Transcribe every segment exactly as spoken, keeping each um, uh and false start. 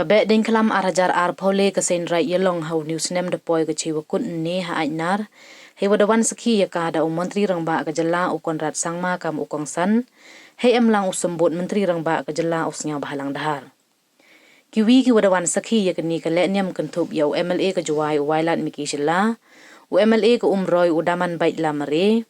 Ka Behdeiñkhlam ar hajar arphaw le ka Seiñraij Ialong ha u ni u snem da poi ka chi wa kut ynne ha Aitnar, hei wa da wan sakhi ya ka da u Montri Rangbah ka jylla u Conrad Sangma kam u kongsan, hei em lang u Symbud Montri Rangbah ka jylla u Sniawbhalang Dhar. Kiwi ki wa da wan sakhi ya kani ka lehniam kynthup ya u M L A ka Jowai u Wailadmiki Shylla, u M L A ka Umroi u Damanbait Lamare,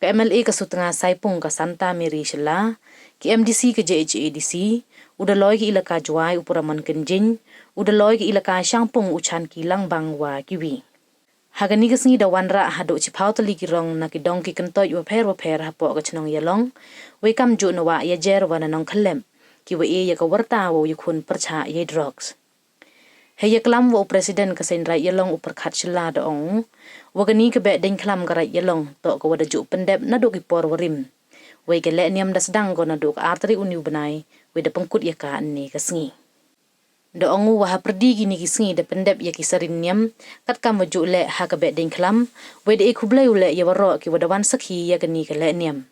ka M L A ka Sutnga Saipung ka Santa Mary Shylla, ki M D C ka J H A D C, u Daloi ki Elaka Jowai u Puramon Kynjin, u Daloi ki Elaka Shangpung u Chanki Langbang wa kiwi. Ha kani ka sngi da wanrah haduh chiphaw tylli ki rong na ki dong ki kyntoit wapher wapher hapoh ka chnong Ialong, wei kamjooh na Wah Yajer wa na Nongkhyllep, ki wa e ya ka warta wow yakhun pyrchah yei drugs. Hei yaklam wa u President ka Seiñraij Ialong u Pyrkhat Shylla da ong u wa kani ka Behdeiñkhlam ka Raij Ialong toh ka wa da jooh pyndep naduh ki por warim, wei ka lehniam da sdang ko naduh ka ar tarik u ni u bnai, wei da pynkut ya ka ynne ka sngi. Da ong u wa hapyrdi kini ki sngi da pyndep ya ki sarin niam katkam wa jooh leh ha ka Behdeiñkhlam, wei da e khublei u leh ya waroh ki wa da wan sakhi ya kani ka lehniam.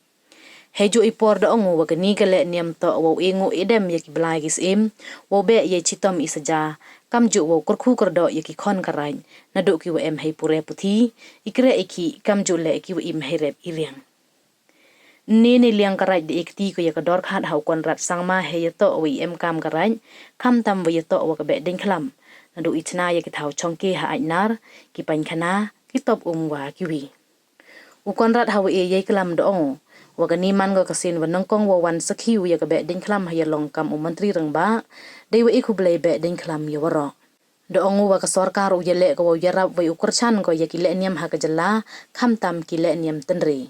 Hei jooh i por da ong u wa kani ka lehniam toh wow e nguh e dem ya ki blai ki syiem, wow beh ya i chitom i saja, kamjooh wow kyrkhu kyrdoh ya ki khon ka raij, naduh ki wa em hei pure puthi, i kreh i khih, kamjooh leh ki wa im hei rep i riang. Ynne neiliang ka raij da e kti ko ya ka dorkhad ha u Conrad Sangma hei yatoh wa i emkam ka raij, khamtam wa yatoh wa ka Behdeiñkhlam, naduh i chna ya ki thaw chongke ha Aitnar, ki paiñkhana, ki top um wa kiwi. U Conrad ha wa e yei klam da ong u wa kani man ko ka sien wa nyngkong wa wan sakhi u ya ka Behdeiñkhlam ha Ialong kam u Montri Rangbah, dei wa e khublei Behdeiñkhlam ya waroh. Da ong u wa ka sorkar u yaleh ko wow yarap wei u kyrchan ko ya ki lehniam ha ka jylla, khamtam ki lehniam tynre.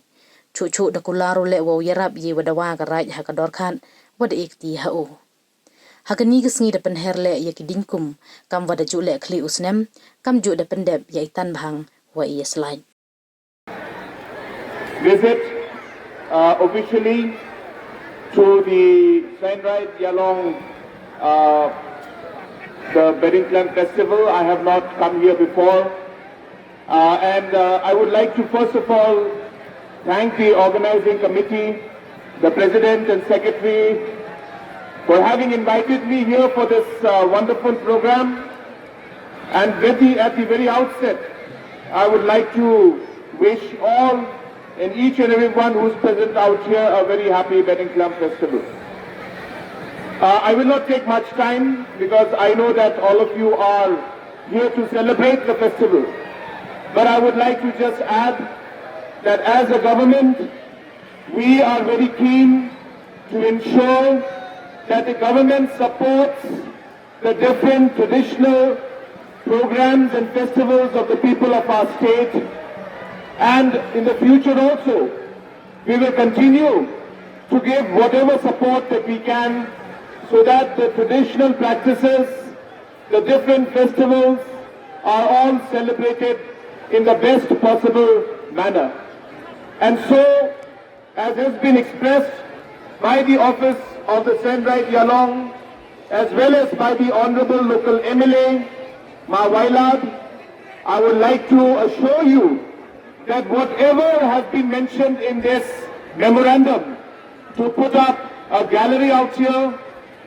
Chuh chuh da kular u leh wow yarap yei wa dawa ka raij ha ka dorkhad wa da e kti ha u. Ha kani ka sngi da pynher leh ya ki diñkum, kam wa da jooh leh khlieh u snem, kamjooh da pyndep ya i tanbhang wa i yaslait. Visit, uh, officially to the Seiñraij Ialong, uh, the Behdeiñkhlam Festival. I have not come here before. Uh, and, uh, I would like to first of all thank the organizing committee, the president and secretary, for having invited me here for this, uh, wonderful program. And very, at the very outset, I would like to wish all and each and every one who's present out here a very happy Behdeiñkhlam Festival. Uh, I will not take much time because I know that all of you are here to celebrate the festival. But I would like to just add that as a government, we are very keen to ensure that the government supports the different traditional programs and festivals of the people of our state. And in the future also, we will continue to give whatever support that we can so that the traditional practices, the different festivals are all celebrated in the best possible manner. And so, as has been expressed by the office of the Seiñraij Ialong, as well as by the Honorable local M L A, Ma Wailad, I would like to assure you that whatever has been mentioned in this memorandum, to put up a gallery out here,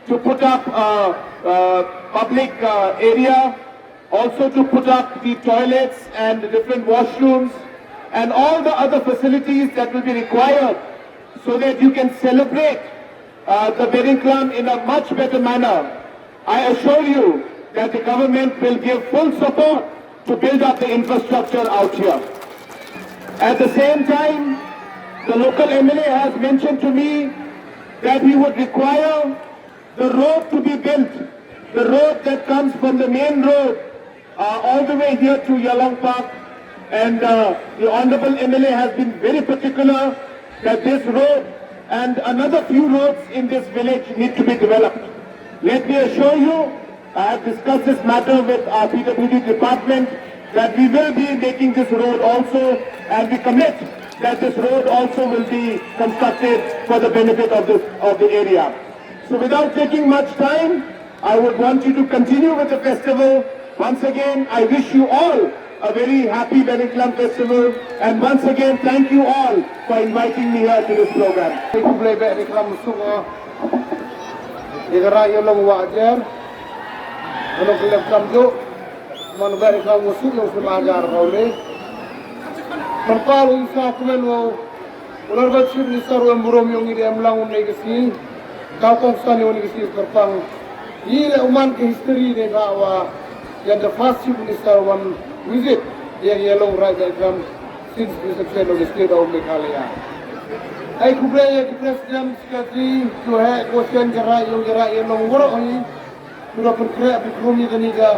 to put up a, a public, uh, area, also to put up the toilets and the different washrooms and all the other facilities that will be required so that you can celebrate, uh, the Behdeiñkhlam in a much better manner. I assure you that the government will give full support to build up the infrastructure out here. At the same time, the local M L A has mentioned to me that he would require the road to be built, the road that comes from the main road, uh, all the way here to Ialong Park. And, uh, the Honorable M L A has been very particular that this road and another few roads in this village need to be developed. Let me assure you, I have discussed this matter with our P W D department, that we will be making this road also, and we commit that this road also will be constructed for the benefit of this, of the area. So without taking much time, I would want you to continue with the festival. Once again, I wish you all a very happy Behdeiñkhlam festival, and once again, thank you all for inviting me here to this program. Khublei Behdeiñkhlam suk o. Iga ra yo long wa jer. Ano kelep kam jo, man bari kam ngusuk yong sema ajar kau le. Perpal u isa kumen wow, ular bachip ni saru em burom yong i de em lang un ne kesi. Kau kongsan yong ne kesi kerpang. I le uman ke history de ba wa, ya the first chief minister wan visit ya Yalong right back from since the section of the state of Meghalaya. Ai kubre ya ki president, secretary, jo he ko sen jarai yong jarai Yalong waro hi. Pura pynkreh pynkhrum ya kani ka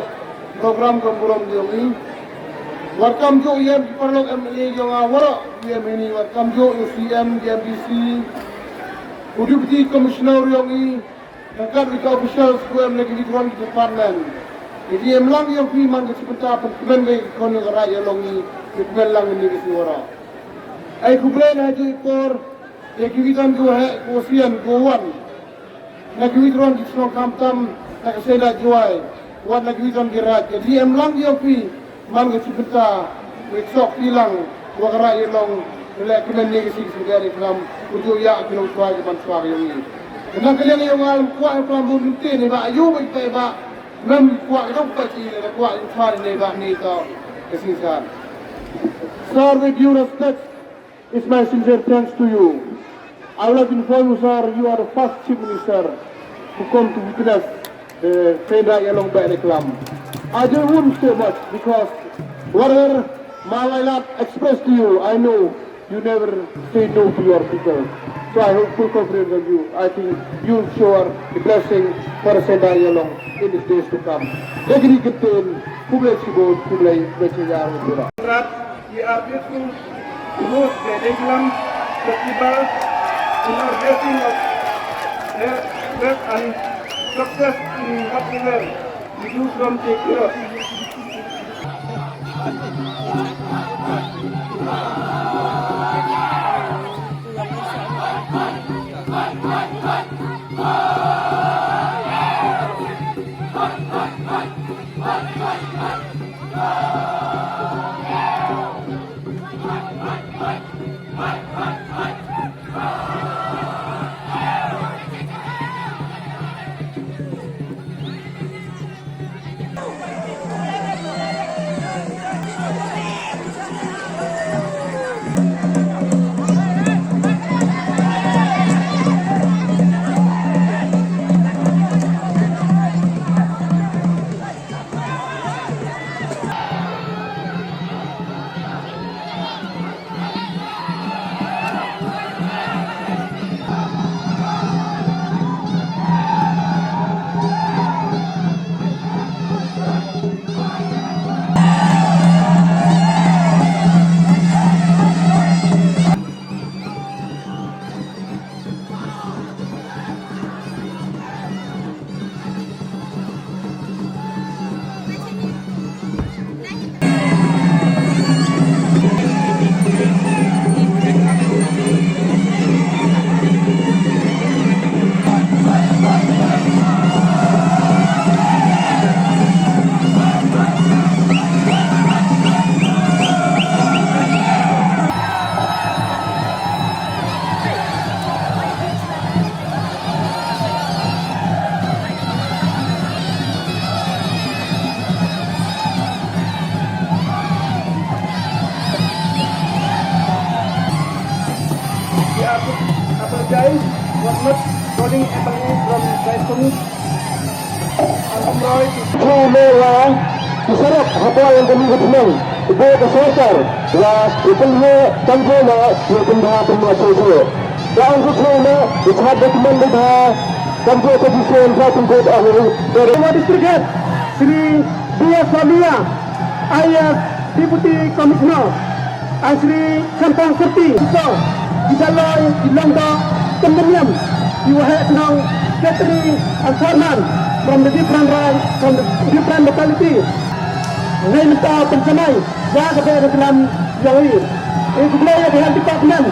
program kam burom yong i. Welcome jo yong ki paralok M L A yong a waro yong i, welcome jo yong C M, yong M D C, u deputy commissioner yong i. Nangkat wi ka officials ko em lagi di tuan ki department. Jadi em lang yong phi man ka chipenta pynkhrum ka kon yong ka rai yong i, pynkhrum lang ni ka siwara. Ai kubre na ji por, ya ki witan ko he, ko sian, ko wan. Na ki witron ki chnong khamtam, na ka Senda Jowai, wat na ki witron ki raj, ka D M lang yong phi, man ka chipenta, wi chok phi lang, wa ka raj yong, le kmen ni ka sik sik ni klam, ku ju ya ki nong chwa ki man chwa yong i. Kena ka liang yong al, kwa klam bun ti ni ba, yu ba pa ba, mem kwa ka dok pa chi ni, kwa chwa ni ba ni to, ka sik san. Sir, with due respect, it's my sincere thanks to you. I would like to inform you, sir, you are the first Chief Minister who come to witness the Senda Yalong Back Reclam. I don't want to say much because whatever my love expressed to you, I know you never say no to your people. So I have full confidence on you. I think you show a blessing for Senda Yalong in the days to come. Degri Gittin, Kublai Chibun, Kublai Bechayar Ura. We are grateful to host the Eklam Festival in our blessing of their wealth and success in whatever we do from the year. We apologize for not calling M L A from Saifung. Thung me wa, ki sarok hapwa yong kani ka thnang, ibo ka sorkar, wa i pynhe tangko ma, i pynbha pynma soso. Ka ang ko thung me, i chad da tymmen da bha, tangko ka jisen, ka tangko ka ahli. Ka Rengwa District Head, Shri B S Lamia, I A S Deputy Commissioner, Shri Khamtang Sirti, so, ki daloi, ki longdok, kyndiam, ki waheh chnong, Khetri and Sarnan, from the different rank, from the different locality. Ngai mynta pynchamai, ya ka Back Reclam yong i. E, khublei ya ka Health Department.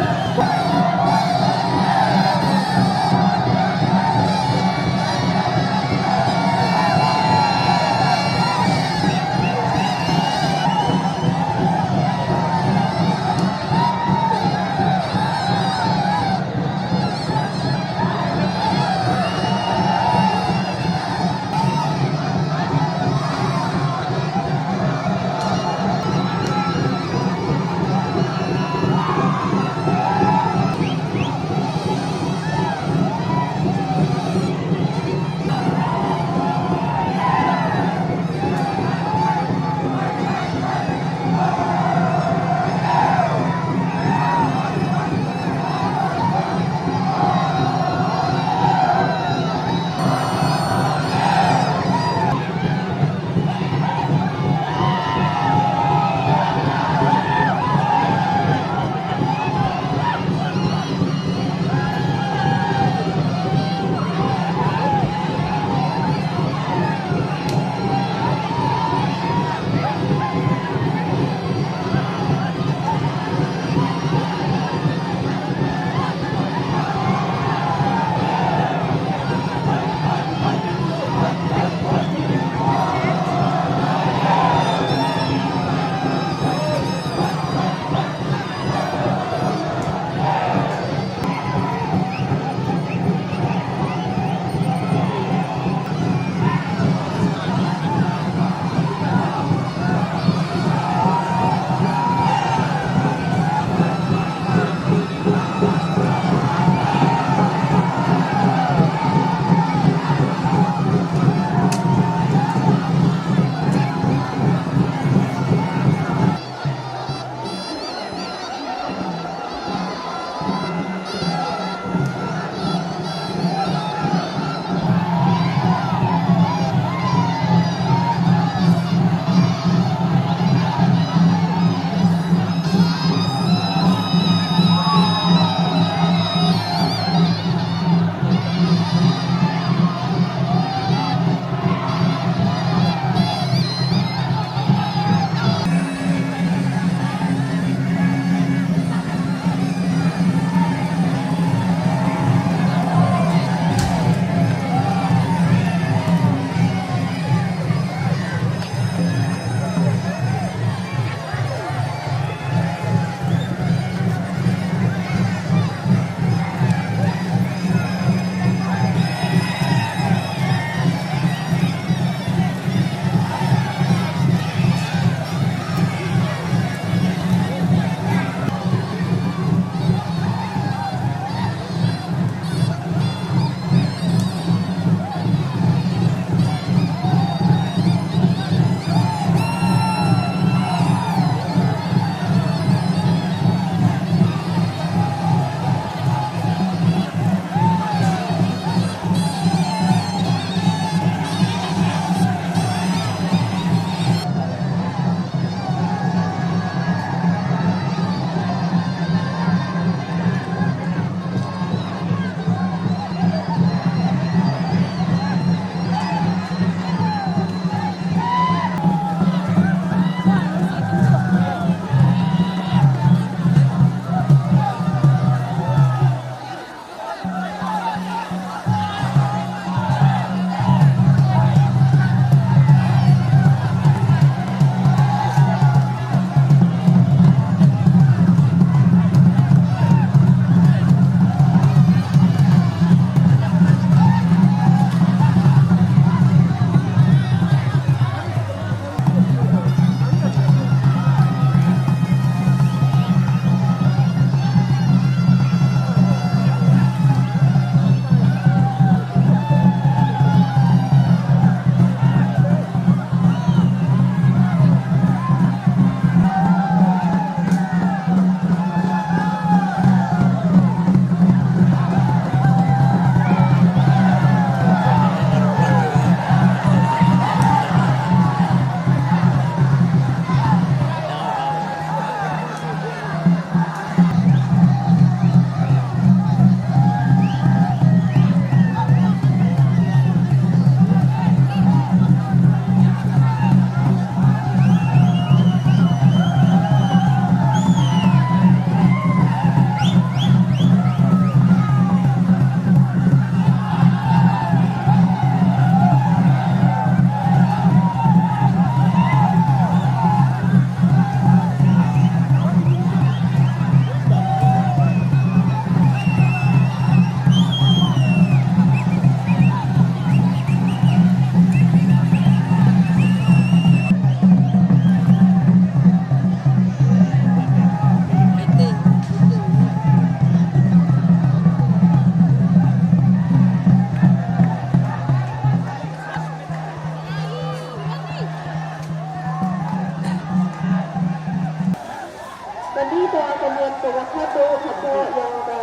Niam ka wa khato khato yong ka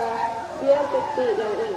biar kiti yong i.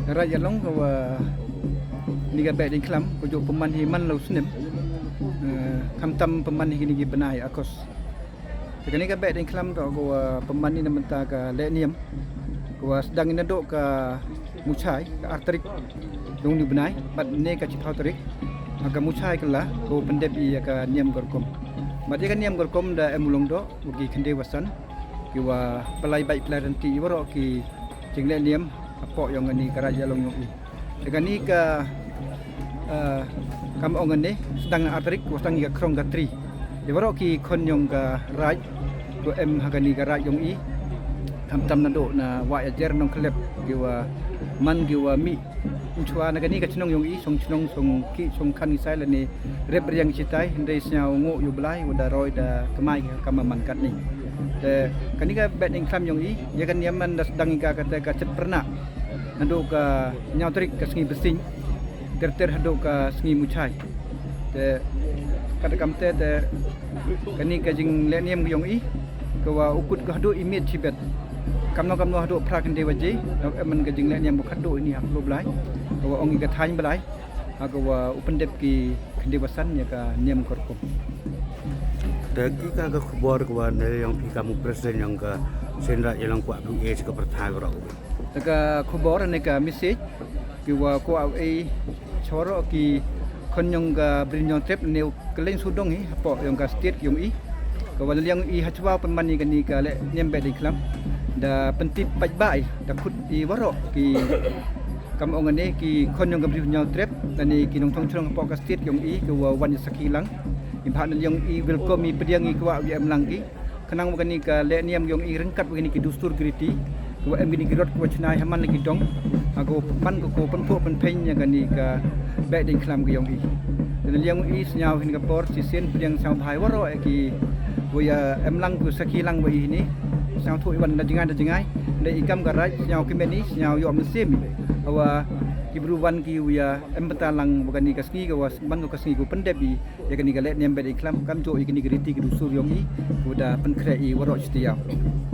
Rah yalong ka wa ni ka Behdieñkhlam, ko jooh pynman hi man la u snem. Eh, khamtam pynman hi kini ki bnai August. Te kani ka Behdieñkhlam toh ko wa pynman ni na mynta ka lehniam. Ko wa sdang ni nadooh ka Muchai, ka ar tarik yong uni u bnai, bad ne ka chiphaw tarik ha ka Muchai kylla, ko pyndep i ya ka niam ka rukom. Bad ya ka niam ka rukom da em u lyngdoh wa ki khynde wa san, ki wa pynlai bait pynlai rynti i waroh ki jinglehniam hapoh yong kani ka raij yalong yong i. Te kani ka, eh, kam ong kani, sdang na ar tarik, wa sdang i ka khrong ka tri. I waroh ki khon yong ka raij, Ko em ha kani ka raij yong i. Khamtam nadooh na Wah Yajer Nongkhlep, ki wa man ki wa mih nchwa na kani ka chnong yong i, chong chnong, chong ki, chong khan i sai lane rep riang chitai, hynrei sñiaw ngooh yow Blai wa da roi da kmai ki kam man katni. Te kani ka Behdieñkhlam yong i, ya ka niam man da sdang i ka kate ka chet pyrnah nadooh ka ñiaw tarik ka sngi Bseiñ, ter ter hadooh ka sngi Muchai. Te kat kamte te kani ka jinglehniam ka yong i, ka wa u kut ka hadooh i miet chibet. Kamno kamno hadooh phra khyndai waje, na em man ka jinglehniam ka khadooh ini ha Khubor Blai, ka wa ong i ka thaiñ Blai, ha ka wa u pyndep ki khyndai wa san ya ka niam ka rukom. Te ki ka ka khubor ka wa ne yong phi kam u president yong ka Seiñraij Yalang Kwah Phi e cha ka pyrthai waroh. Te ka khubor ne ka message ki wa kwah u e cha waroh ki khon yong ka Bri Hynñiewtrep ne u kylleiñ sawdong hi hapoh yong ka state yong i. Ka wa na liang i hachwa pynman i kani ka lehniam Behdieñkhlam, da pyntip paidbah i, da khut i waroh ki, kam ong ne, ki khon yong ka Bri Hynñiewtrep lane ki nongchong chnong hapoh ka state yong i, ka wa wan i sakhi lang. I bha na liang i welcome i, pdiang i, kwah u ya em lang ki. Khnang wa kani ka lehniam yong i ryngkat wa kini ki dustur ki riti, ka wa em kini ki rot ka wa chna i ha man la ki dong, ha ka wa man ka ko pynphuh pynphiñ ya kani ka Behdieñkhlam ka yong i. Te na liang i sñiaw hi ka por chisien pdiang sñiaw bha i waroh ya ki wa ya em lang, ki sakhi lang wa i hini. Sñiawthooh i wan da jngai da jngai, da i kam ka raij sñiaw kmen i, sñiaw yoh mynsiem i. Hawa ki bru wan ki wa ya em bynta lang wa kani ka sngi, ka wa man ka ka sngi ka wa pyndep i ya kani ka lehniam Behdieñkhlam, kamjooh ya kini ki riti ki dustur yong i, ka wa da pynkhreh i waroh chitiaw.